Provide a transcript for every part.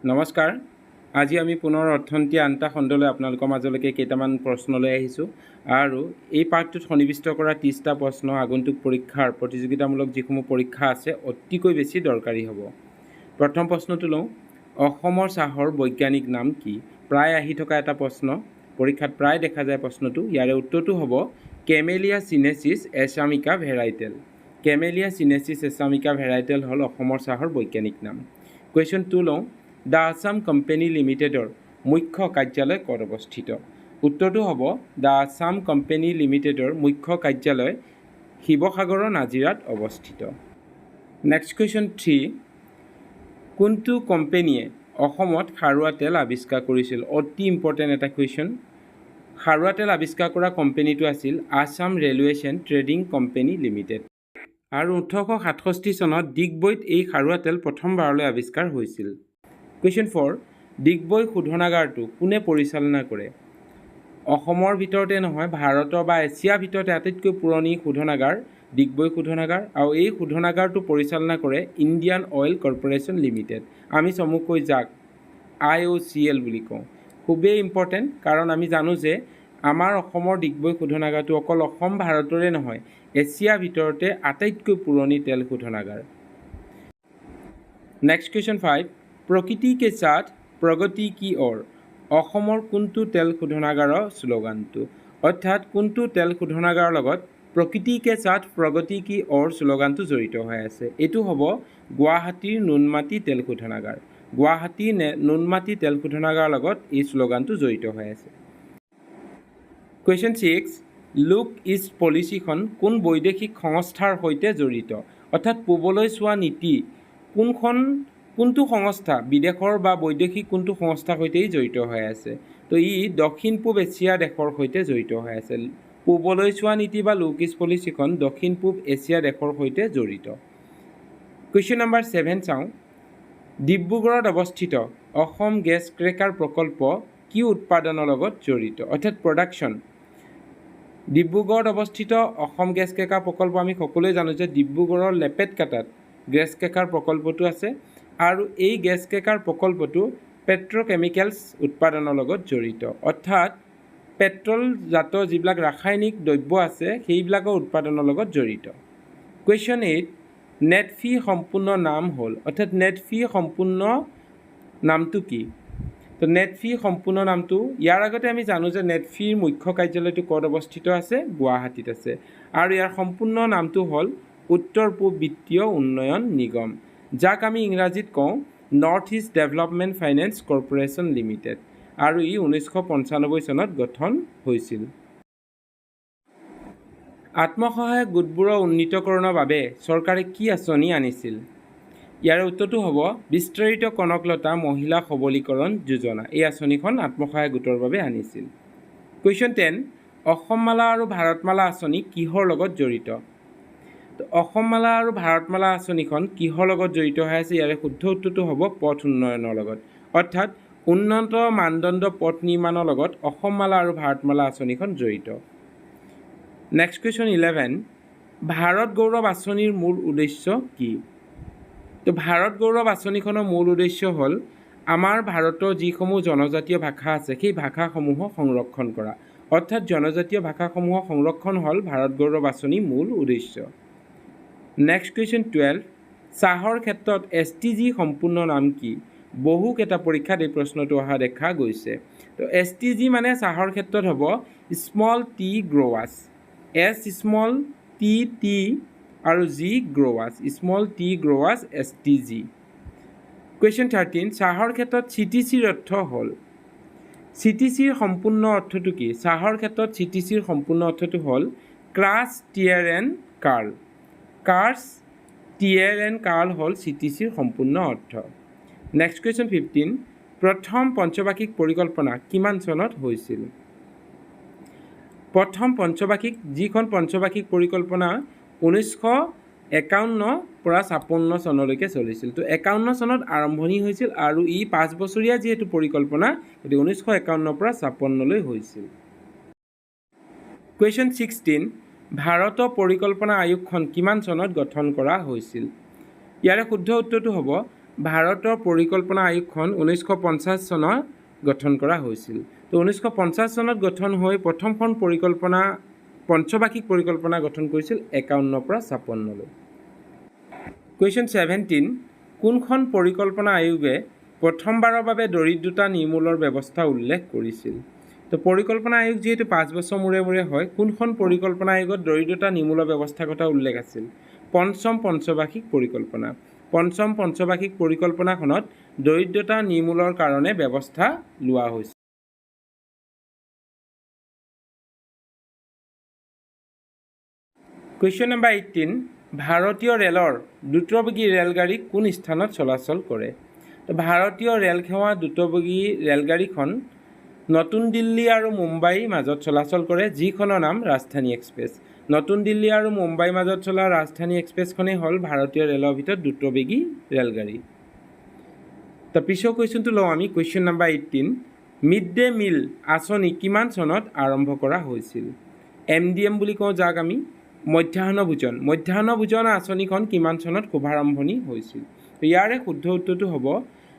নমস্কাৰ। আজি আমি পুনৰ অৰ্থনীতি আন এটা খণ্ডলৈ আপোনালোকৰ মাজলৈকে কেইটামান প্ৰশ্ন লৈ আহিছোঁ আৰু এই পাঠটোত সন্নিৱিষ্ট কৰা 30টা প্ৰশ্ন আগন্তুক পৰীক্ষাৰ প্ৰতিযোগিতামূলক যিসমূহ পৰীক্ষা আছে, অতিকৈ বেছি দৰকাৰী হ'ব। প্ৰথম প্ৰশ্নটো লওঁ। অসমৰ চাহৰ বৈজ্ঞানিক নাম কি? প্ৰায় আহি থকা এটা প্ৰশ্ন, পৰীক্ষাত প্ৰায় দেখা যায় প্ৰশ্নটো। ইয়াৰে উত্তৰটো হ'ব কেমেলিয়া চিনেচিছ এছামিকা ভেৰাইটেল। কেমেলিয়া চিনেচিছ এছামিকা ভেৰাইটেল হ'ল অসমৰ চাহৰ বৈজ্ঞানিক নাম। কুৱেশ্যন 2 লওঁ। The Assam company লিমিটেডৰ মুখ্য কাৰ্যালয় ক'ত অৱস্থিত? উত্তৰটো হ'ব the Assam company লিমিটেডৰ মুখ্য কাৰ্যালয় শিৱসাগৰৰ নাজিৰাত অৱস্থিত। নেক্সট কুৱেশ্যন 3, কোনটো কোম্পেনীয়ে অসমত খাৰুৱা তেল আৱিষ্কাৰ কৰিছিল? অতি ইম্পৰ্টেণ্ট এটা কুৱেশ্যন। খাৰুৱা তেল আৱিষ্কাৰ কৰা কোম্পেনীটো আছিল Assam railways and trading company limited আৰু 1867 চনত ডিগবৈত এই খাৰুৱা তেল প্ৰথমবাৰলৈ আৱিষ্কাৰ হৈছিল। কুৱেশ্যন 4, ডিগবৈ শোধনাগাৰটো কোনে পৰিচালনা কৰে? অসমৰ ভিতৰতে নহয়, ভাৰতৰ বা এছিয়াৰ ভিতৰতে আটাইতকৈ পুৰণি শোধনাগাৰ ডিগবৈ শোধনাগাৰ আৰু এই শোধনাগাৰটো পৰিচালনা কৰে ইণ্ডিয়ান অইল কৰ্পৰেশ্যন লিমিটেড, আমি চমুকৈ যাক আইঅ'চিএল বুলি কওঁ। খুবেই ইম্পৰ্টেণ্ট, কাৰণ আমি জানো যে আমাৰ অসমৰ ডিগবৈ শোধনাগাৰটো অকল অসম, ভাৰতৰে নহয়, এছিয়াৰ ভিতৰতে আটাইতকৈ পুৰণি তেল শোধনাগাৰ। নেক্সট কুৱেশ্যন 5, प्रकृति के साथ प्रगति की ओर অসমৰ কোনটো তেল শোধনাগাৰৰ শ্লোগানটো? অৰ্থাৎ কোনটো তেল শোধনাগাৰৰ লগত प्रकृति के साथ प्रगति की ओर শ্লোগানটো জড়িত হৈ আছে? এইটো হ'ব গুৱাহাটীৰ নুনমাটি তেল শোধনাগাৰ। গুৱাহাটীৰ নুনমাটি তেল শোধনাগাৰৰ লগত এই শ্লোগানটো জড়িত হৈ আছে। কুৱেশ্যন 6, লুক ইষ্ট পলিচিখন কোন বৈদেশিক সংস্থাৰ সৈতে জড়িত? অৰ্থাৎ পূবলৈ চোৱা নীতি কোনটো সংস্থা, বিদেশৰ বা বৈদেশিক কোনটো সংস্থাৰ সৈতে জড়িত হৈ আছে? তো ই দক্ষিণ পূব এছিয়া দেশৰ সৈতে জড়িত হৈ আছে। পূবলৈ চোৱা নীতি বা লুক ইষ্ট পলিচিখন দক্ষিণ পূব এছিয়া দেশৰ সৈতে জড়িত। কুৱেশ্যন নম্বৰ 7 চাওঁ। ডিব্ৰুগড়ত অৱস্থিত অসম গেছ ক্ৰেকাৰ প্ৰকল্প কি উৎপাদনৰ লগত জড়িত, অৰ্থাৎ প্ৰডাকশ্যন? ডিব্ৰুগড়ত অৱস্থিত অসম গেছ ক্ৰেকাৰ প্ৰকল্প, আমি সকলোৱে জানো যে ডিব্ৰুগড়ৰ লেপেটকাটাত গেছ ক্ৰেকাৰ প্ৰকল্পটো আছে আৰু এই গেছ ক্ৰেকাৰ প্ৰকল্পটো পেট্ৰ'কেমিকেলছ উৎপাদনৰ লগত জড়িত, অৰ্থাৎ পেট্ৰলজাত যিবিলাক ৰাসায়নিক দ্ৰব্য আছে, সেইবিলাকৰ উৎপাদনৰ লগত জড়িত। কুৱেশ্যন 8, নেডফি সম্পূৰ্ণ নাম হ'ল? অৰ্থাৎ নেডফি সম্পূৰ্ণ নামটো কি? তো নেডফি সম্পূৰ্ণ নামটো, ইয়াৰ আগতে আমি জানো যে নেডফিৰ মুখ্য কাৰ্যালয়টো ক'ত অৱস্থিত আছে? গুৱাহাটীত আছে আৰু ইয়াৰ সম্পূৰ্ণ নামটো হ'ল উত্তৰ পূব বিত্তীয় উন্নয়ন নিগম, যাক আমি ইংৰাজীত কওঁ north east development finance corporation limited আৰু ই 1995 চনত গঠন হৈছিল। আত্মসহায়ক গোটবোৰৰ উন্নীতকৰণৰ বাবে চৰকাৰে কি আঁচনি আনিছিল? ইয়াৰ উত্তৰটো হ'ব বিস্তাৰিত কনকলতা মহিলা সবলীকৰণ যোজনা। এই আঁচনিখন আত্মসহায়ক গোটৰ বাবে আনিছিল। কুৱেশ্যন 10, অসমমালা আৰু ভাৰতমালা আঁচনি কিহৰ লগত জড়িত? তো অসমমালা আৰু ভাৰতমালা আঁচনিখন কিহৰ লগত জড়িত হৈ আছে? ইয়াৰে শুদ্ধ উত্তৰটো হ'ব পথ উন্নয়নৰ লগত, অৰ্থাৎ উন্নত মানদণ্ড পথ নিৰ্মাণৰ লগত অসমমালা আৰু ভাৰতমালা আঁচনিখন জড়িত। নেক্সট কুৱেশ্যন 11, ভাৰত গৌৰৱ আঁচনিৰ মূল উদ্দেশ্য কি? তো ভাৰত গৌৰৱ আঁচনিখনৰ মূল উদ্দেশ্য হ'ল আমাৰ ভাৰতৰ যিসমূহ জনজাতীয় ভাষা আছে, সেই ভাষাসমূহক সংৰক্ষণ কৰা, অৰ্থাৎ জনজাতীয় ভাষাসমূহৰ সংৰক্ষণ হ'ল ভাৰত গৌৰৱ আঁচনিৰ মূল উদ্দেশ্য। নেক্সট কুৱেশ্যন 12, চাহৰ ক্ষেত্ৰত এছটিজি সম্পূৰ্ণ নাম কি? বহুকেইটা পৰীক্ষাত এই প্ৰশ্নটো অহা দেখা গৈছে। তো এছটিজি মানে চাহৰ ক্ষেত্ৰত হ'ব small tea growers. S small, T tea আৰু G growers, small tea growers, STG. Question 13, চাহৰ ক্ষেত্ৰত চিটিচিৰ অৰ্থ হ'ল? চিটিচিৰ সম্পূৰ্ণ অৰ্থটো কি? চাহৰ ক্ষেত্ৰত চিটিচিৰ সম্পূৰ্ণ অৰ্থটো হ'ল crush, tear and curl. Crush, tear and curl হ'ল চিটিচিৰ সম্পূৰ্ণ অৰ্থ। নেক্সট কুৱেশ্যন 15, প্ৰথম পঞ্চবাৰ্ষিক পৰিকল্পনা কিমান চনত হৈছিল? প্ৰথম পঞ্চবাৰ্ষিক, যিখন পঞ্চবাৰ্ষিক পৰিকল্পনা 1951ৰ পৰা 56 চনলৈকে চলিছিল। তো 51 চনত আৰম্ভণি হৈছিল আৰু ই 5 বছৰীয়া যিহেতু পৰিকল্পনা, গতিকে 1951ৰ পৰা 56লৈ হৈছিল। কুৱেশ্যন 16, ভাৰতৰ পৰিকল্পনা আয়োগখন কিমান চনত গঠন কৰা হৈছিল? ইয়াৰে শুদ্ধ উত্তৰটো হ'ব ভাৰতৰ পৰিকল্পনা আয়োগখন 1950 চনত গঠন কৰা হৈছিল। তো 1950 চনত গঠন হৈ প্ৰথমখন পৰিকল্পনা, পঞ্চবাৰ্ষিক পৰিকল্পনা গঠন কৰিছিল 51ৰ পৰা 56লৈ। কুৱেশ্যন 17, কোনখন পৰিকল্পনা আয়োগে প্ৰথমবাৰৰ বাবে দৰিদ্ৰতা নিৰ্মূলৰ ব্যৱস্থা উল্লেখ কৰিছিল? তো পৰিকল্পনা আয়োগ যিহেতু 5 বছৰ মূৰে মূৰে হয়, কোনখন পৰিকল্পনা আয়োগত দৰিদ্ৰতা নিৰ্মূলৰ ব্যৱস্থাৰ কথা উল্লেখ আছিল? পঞ্চম পঞ্চবাৰ্ষিক পৰিকল্পনা। পঞ্চম পঞ্চবাৰ্ষিক পৰিকল্পনাখনত দৰিদ্ৰতা নিৰ্মূলৰ কাৰণে ব্যৱস্থা লোৱা হৈছে। কুৱেশ্যন নম্বৰ 18, ভাৰতীয় ৰেলৰ দ্ৰুতবেগী ৰেলগাড়ী কোন স্থানত চলাচল কৰে? তো ভাৰতীয় ৰেলসেৱা দ্ৰুতবেগী ৰেলগাড়ীখন নতুন দিল্লী আৰু মুম্বাইৰ মাজত চলাচল কৰে, যিখনৰ নাম ৰাজধানী এক্সপ্ৰেছ। নতুন দিল্লী আৰু মুম্বাইৰ মাজত চলা ৰাজধানী এক্সপ্ৰেছখনেই হ'ল ভাৰতীয় ৰেলৰ ভিতৰত দ্ৰুতবেগী ৰেলগাড়ী। তাৰ পিছৰ কুৱেশ্যনটো লওঁ আমি, question number 18, mid day meal আঁচনি কিমান চনত আৰম্ভ কৰা হৈছিল? MDM বুলি কওঁ যাক আমি, মধ্যাহ্ন ভোজন। মধ্যাহ্ন ভোজন আঁচনিখন কিমান চনত শুভাৰম্ভণি হৈছিল? ইয়াৰে শুদ্ধ উত্তৰটো হ'ব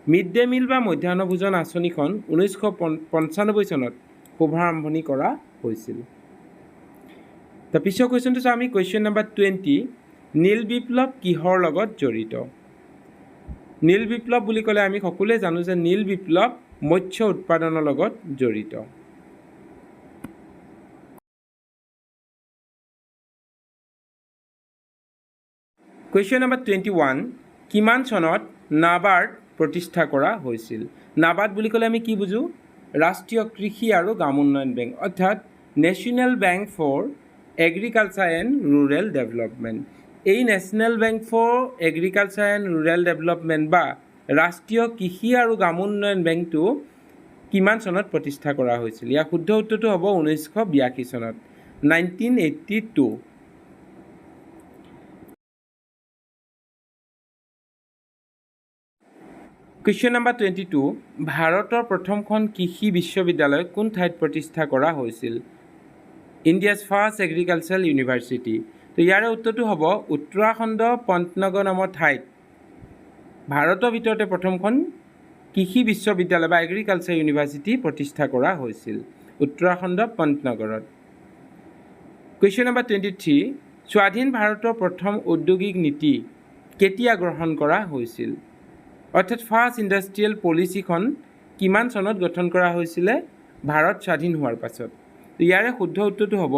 মিড ডে মিল বা মধ্যাহ্ন ভোজন আঁচনিখন 1995 চনত শুভাৰম্ভণি কৰা হৈছিল। তাৰ পিছৰ কুৱেশ্যনটো চাওঁ আমি, কুৱেশ্যন নম্বৰ 20, নীল বিপ্লৱ কিহৰ লগত জড়িত? নীল বিপ্লৱ বুলি ক'লে আমি সকলোৱে জানো যে নীল বিপ্লৱ মৎস্য উৎপাদনৰ লগত জড়িত। কুৱেশ্যন নম্বৰ 21, কিমান চনত নাবাৰ্ড প্ৰতিষ্ঠা কৰা হৈছিল? নাবাৰ্ড বুলি ক'লে আমি কি বুজো? ৰাষ্ট্ৰীয় কৃষি আৰু গ্ৰামোন্নয়ন বেংক, অৰ্থাৎ national bank for agriculture and rural development. এই national bank for agriculture and rural development বা ৰাষ্ট্ৰীয় কৃষি আৰু গ্ৰামোন্নয়ন বেংকটো কিমান চনত প্ৰতিষ্ঠা কৰা হৈছিল? ইয়াৰ শুদ্ধ উত্তৰটো হ'ব 1982 চনত, 1982। কুৱেশ্যন নম্বৰ 22, ভাৰতৰ প্ৰথমখন কৃষি বিশ্ববিদ্যালয় কোন ঠাইত প্ৰতিষ্ঠা কৰা হৈছিল? India's first agricultural university. তো ইয়াৰে উত্তৰটো হ'ব উত্তৰাখণ্ড পন্তনগৰ নামৰ ঠাইত ভাৰতৰ ভিতৰতে প্ৰথমখন কৃষি বিশ্ববিদ্যালয় বা এগ্ৰিকালচাৰ ইউনিভাৰ্চিটি প্ৰতিষ্ঠা কৰা হৈছিল, উত্তৰাখণ্ড পন্তনগৰত। কুৱেশ্যন নম্বৰ 23, স্বাধীন ভাৰতৰ প্ৰথম ঔদ্যোগিক নীতি কেতিয়া গ্ৰহণ কৰা হৈছিল? অৰ্থাৎ ফাৰ্ষ্ট ইণ্ডাষ্ট্ৰিয়েল পলিচিখন কিমান চনত গঠন কৰা হৈছিলে ভাৰত স্বাধীন হোৱাৰ পাছত? ইয়াৰে শুদ্ধ উত্তৰটো হ'ব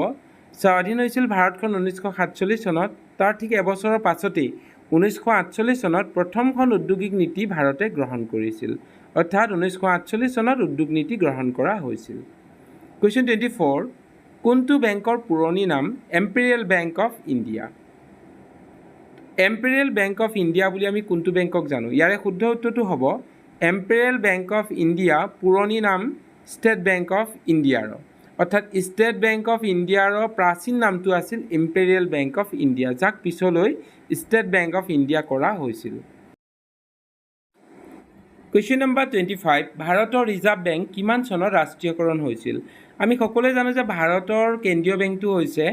স্বাধীন হৈছিল ভাৰতখন 1947 চনত, তাৰ ঠিক এবছৰৰ পাছতেই 1948 চনত প্ৰথমখন ঔদ্যোগিক নীতি ভাৰতে গ্ৰহণ কৰিছিল, অৰ্থাৎ 1948 চনত উদ্যোগ নীতি গ্ৰহণ কৰা হৈছিল। কুৱেশ্যন 24, কোনটো বেংকৰ পুৰণি নাম imperial bank of India? Imperial bank of India বুলি আমি কোনটো বেংকক জানো? ইয়াৰে শুদ্ধ উত্তৰটো হ'ব এম্পেৰিয়েল বেংক অফ ইণ্ডিয়া পুৰণি নাম ষ্টেট বেংক অফ ইণ্ডিয়াৰ, অৰ্থাৎ ষ্টেট বেংক অফ ইণ্ডিয়াৰ প্ৰাচীন নামটো আছিল ইম্পেৰিয়েল বেংক অফ ইণ্ডিয়া, যাক পিছলৈ ষ্টেট বেংক অফ ইণ্ডিয়া কৰা হৈছিল। কুৱেশ্যন নম্বৰ 25, ভাৰতৰ ৰিজাৰ্ভ বেংক কিমান চনত ৰাষ্ট্ৰীয়কৰণ হৈছিল? আমি সকলোৱে জানো যে ভাৰতৰ কেন্দ্ৰীয় বেংকটো হৈছে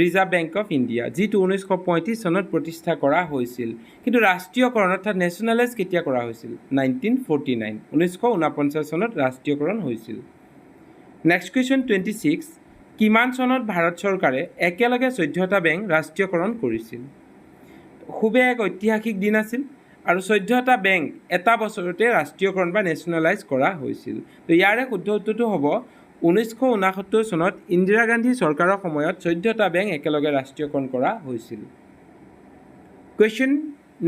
ৰিজাৰ্ভ বেংক অফ ইণ্ডিয়া, যিটো 1935 চনত প্ৰতিষ্ঠা কৰা হৈছিল। কিন্তু ৰাষ্ট্ৰীয়কৰণ অৰ্থাৎ নেশ্যনেলাইজ কেতিয়া কৰা হৈছিল? 1949, 1949 চনত ৰাষ্ট্ৰীয়কৰণ হৈছিল। নেক্সট কুৱেশ্যন 26, কিমান চনত ভাৰত চৰকাৰে একেলগে 14টা বেংক ৰাষ্ট্ৰীয়কৰণ কৰিছিল? খুবেই এক ঐতিহাসিক দিন আছিল আৰু 14টা বেংক এটা বছৰতে ৰাষ্ট্ৰীয়কৰণ বা নেশ্যনেলাইজ কৰা হৈছিল। তো ইয়াৰে শুদ্ধ উত্তৰটো হ'ব 1969 চনত ইন্দিৰা গান্ধী চৰকাৰৰ সময়ত 14টা বেংক একেলগে ৰাষ্ট্ৰীয়কৰণ কৰা হৈছিল।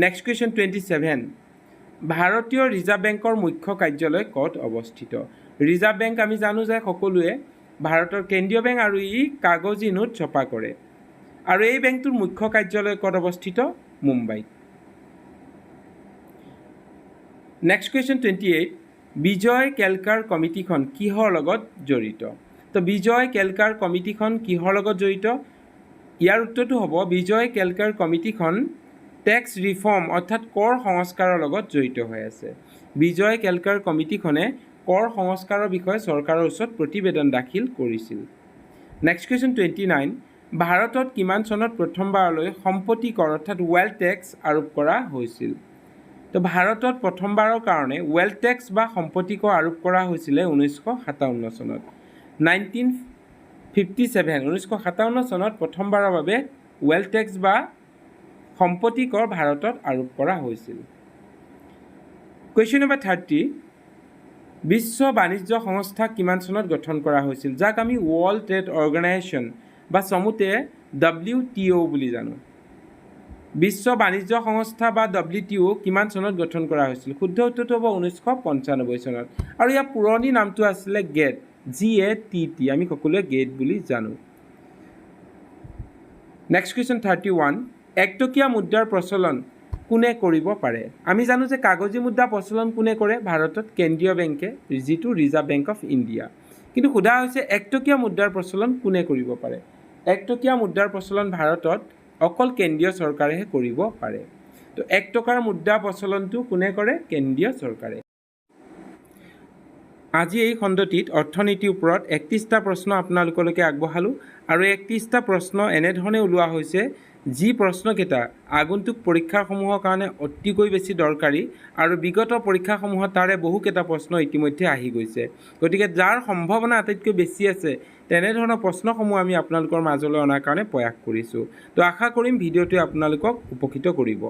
নেক্সট কুৱেশ্যন 27, ভাৰতীয় ৰিজাৰ্ভ বেংকৰ মুখ্য কাৰ্যালয় ক'ত অৱস্থিত? ৰিজাৰ্ভ বেংক আমি জানো যে সকলোৱে ভাৰতৰ কেন্দ্ৰীয় বেংক আৰু ই কাগজী নোট ছপা কৰে, আৰু এই বেংকটোৰ মুখ্য কাৰ্যালয় ক'ত অৱস্থিত? মুম্বাইত। নেক্সট কুৱেশ্যন 28, বিজয় কেলকাৰ কমিটিখন কিহৰ লগত জড়িত? তো বিজয় কেলকাৰ কমিটিখন কিহৰ লগত জড়িত? ইয়াৰ উত্তৰটো হ'ব বিজয় কেলকাৰ কমিটিখন টেক্স ৰিফৰ্ম অৰ্থাৎ কৰ সংস্কাৰৰ লগত জড়িত হৈ আছে। বিজয় কেলকাৰ কমিটিখনে কৰ সংস্কাৰৰ বিষয়ে চৰকাৰৰ ওচৰত প্ৰতিবেদন দাখিল কৰিছিল। নেক্সট কুৱেশ্যন 29, ভাৰতত কিমান চনত প্ৰথমবাৰলৈ সম্পত্তি কৰ অৰ্থাৎ ৱেল্থ টেক্স আৰোপ কৰা হৈছিল? তো ভাৰতত প্ৰথমবাৰৰ কাৰণে ৱেল্থ টেক্স বা সম্পত্তি কৰ আৰোপ কৰা হৈছিলে 1957 চনত। 1957, 1957 চনত প্ৰথমবাৰৰ বাবে ৱেল্থ টেক্স বা সম্পত্তি কৰ ভাৰতত আৰোপ কৰা হৈছিল। কুৱেশ্যন নম্বৰ 30, বিশ্ব বাণিজ্য সংস্থা কিমান চনত গঠন কৰা হৈছিল, যাক আমি ৱৰ্ল্ড ট্ৰেড অৰ্গেনাইজেশ্যন বা চমুতে ডব্লিউটিঅ' বুলি জানো? বিশ্ব বাণিজ্য সংস্থা বা ডব্লিউটিঅ' কিমান চনত গঠন কৰা হৈছিল? শুদ্ধ উত্তৰটো হ'ব 1995 চনত। আৰু ইয়াৰ পুৰণি নামটো আছিলে গেট, জিএটিটি। আমি সকলোৱে গেট বুলি জানো। নেক্সট কুৱেশ্যন 31, একটকীয়া মুদ্ৰাৰ প্ৰচলন কোনে কৰিব পাৰে? আমি জানো যে কাগজী মুদ্ৰা প্ৰচলন কোনে কৰে ভাৰতত? কেন্দ্ৰীয় বেংকে, যিটো ৰিজাৰ্ভ বেংক অফ ইণ্ডিয়া। কিন্তু সোধা হৈছে একটকীয়া মুদ্ৰাৰ প্ৰচলন কোনে কৰিব পাৰে? একটকীয়া মুদ্ৰাৰ প্ৰচলন ভাৰতত অকল কেন্দ্ৰীয় চৰকাৰেহে কৰিব পাৰে। তো 1 টকাৰ মুদ্ৰা প্ৰচলনটো কোনে কৰে? কেন্দ্ৰীয় চৰকাৰে। আজি এই খণ্ডটিত অৰ্থনীতিৰ ওপৰত 31টা প্ৰশ্ন আপোনালোকলৈকে আগবঢ়ালোঁ আৰু 31টা প্ৰশ্ন এনেধৰণে ওলোৱা হৈছে, যি প্ৰশ্নকেইটা আগন্তুক পৰীক্ষাসমূহৰ কাৰণে অতিকৈ বেছি দৰকাৰী আৰু বিগত পৰীক্ষাসমূহত তাৰে বহুকেইটা প্ৰশ্ন ইতিমধ্যে আহি গৈছে। গতিকে যাৰ সম্ভাৱনা আটাইতকৈ বেছি আছে, তেনেধৰণৰ প্ৰশ্নসমূহ আমি আপোনালোকৰ মাজলৈ অনাৰ কাৰণে প্ৰয়াস কৰিছোঁ। তো আশা কৰিম ভিডিঅ'টোৱে আপোনালোকক উপকৃত কৰিব।